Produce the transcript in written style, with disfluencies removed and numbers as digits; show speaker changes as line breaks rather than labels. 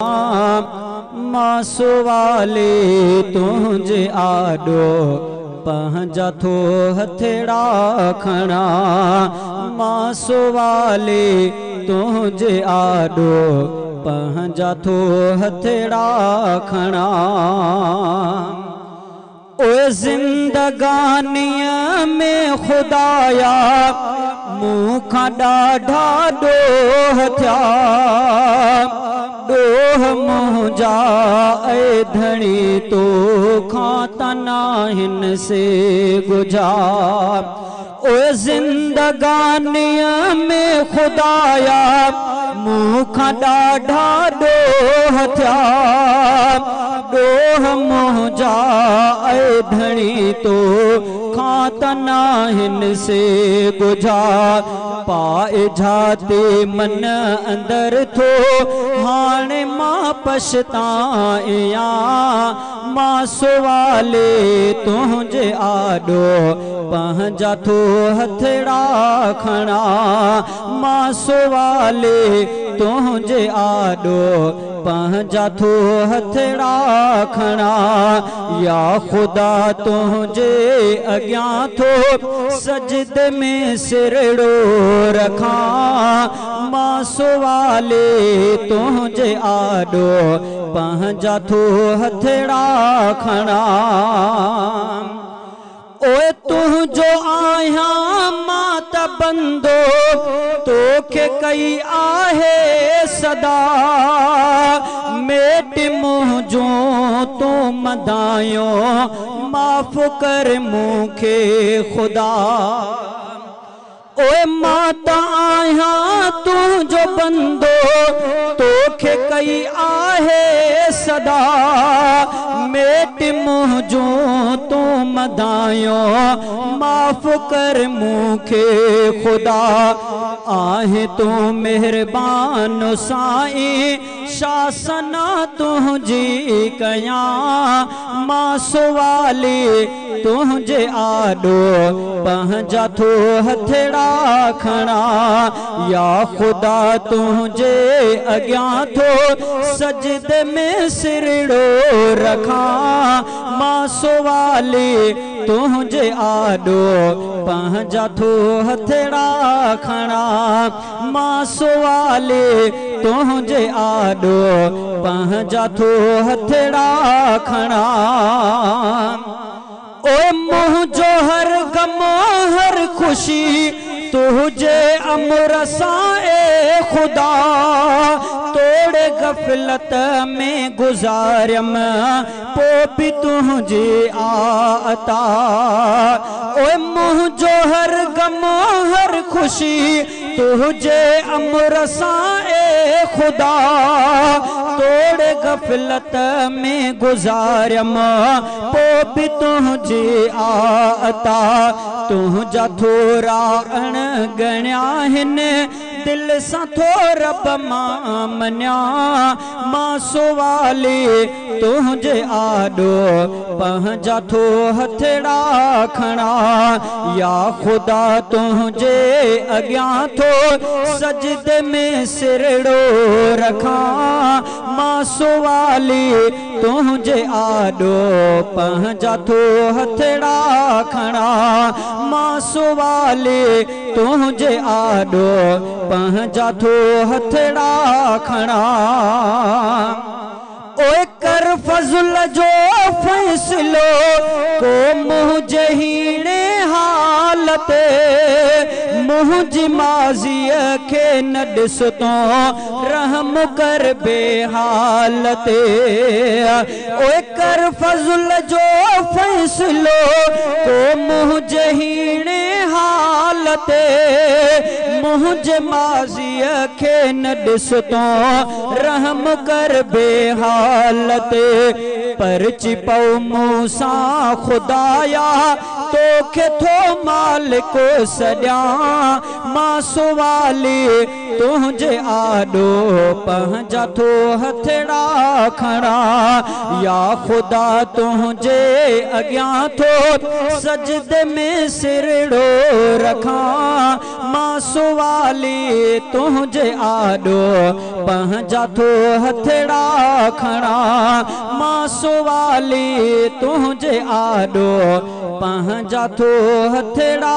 مان سوالي تنهنجي آڏو پنهنجا ٿو هٿڙا کڻان. مان سوالي تنهنجي آڏو پنهنجا ٿو هٿڙا کڻان. اوءِ زندگانيءَ ۾ خدايا مون کان ڏاڍا ڏوهه ٿيا. ڏوهه منهنجا اي ڌڻي توکان ته ناهن سي گجها. اوءِ زندگانيءَ ۾ خدايا مون کان ڏاڍا ڏوهه ٿيا. ڏوهه منهنجا اي ڌڻي توکان ته ناهن سي گجها. پائي جاتي من اندر ٿو هاڻي مان پڇتايان. مان سوالي تنهنجي آڏو پنهنجا ٿو هٿڙا کڻان. مان سوالي تنهنجي آڏو پنهنجا ٿو هٿڙا کڻان. يا خدا تنهنجي اڳيان ٿو سجدي ۾ سرڙو رکان. مان سوالي تنهنجي آڏو پنهنجا ٿو هٿڙا کڻان. اوءِ تنهنجو آهيان مان ته بندو توکي ڪئي آهي سدا. ميٽ منهنجو تون مدايو معاف ڪر مون کي خدا. اوءِ مان ته آهيان تنهنجو بندو توکي ڪئي آهي سدا. ميٽ منهنجو تون مدايو معاف ڪر مون کي خدا. آهي تون مهربان سائين شاسنا تنهنجي ڪيان. مان سوالي تنهنجي آڏو پنهنجا ٿو هٿڙا کڻان. يا خدا تنهنجي اڳيان ٿو سجدي ۾ سرڙو رکان. مان سوالي تنهنجي آڏو پنهنجا ٿو هٿڙا کڻان. مان سوالي تنهنجي آڏو پنهنجا ٿو هٿڙا کڻان. اوءِ منهنجو هر غم هر خوشي تنهنجي امر سان اي خدا. توڙي غفلت ۾ گذاريم پوءِ به تنهنجي آتا. اوءِ منهنجو هر غم هر خوشي تنهنجي امر سان اي خدا. توڙي غفلت ۾ گذاريم پوءِ به تنهنجي آتا. تنهنجا ٿورا اڻ ڳڻيا آهن دل سان ٿو رب مان مڃان. مان سوالي تنهنجي آڏو پنهنجا ٿو هٿڙا کڻان. يا خدا تنهنجي اڳيان ٿو سجدي ۾ سرڙو رکان. مان سوالي تنهنجي آڏو پنهنجا ٿو هٿڙا کڻان. مان سوالي تنهنجي آڏو پنهنجا ٿو هٿڙا کڻان. اوءِ ڪر فضل جو فيصلو ڪو منهنجي هيڻي حال تي. منهنجي ماضيءَ کي نه ڏس تون رحم ڪر بيحال تي. اوءِ ڪر فضل جو فيصلو ڪو منهنجي هيڻي حال تي. منهنجي ماضيءَ کي نه ڏس تون رحم ڪر بيحال تي. پرچي پئو مون سان خدايا توکي ٿو مالڪ سڏيان. مان سوالي تنهنجي آڏو پنهنجا ٿو هٿڙا کڻان. يا خدا تنهنجي اڳيان ٿو سجدي ۾ سرڙو رکان. مان سوالي تنهنجي آڏو پنهنجا ٿو هٿڙا کڻان. مان سوالي تنهنجي آڏو پنهنجا ٿو هٿڙا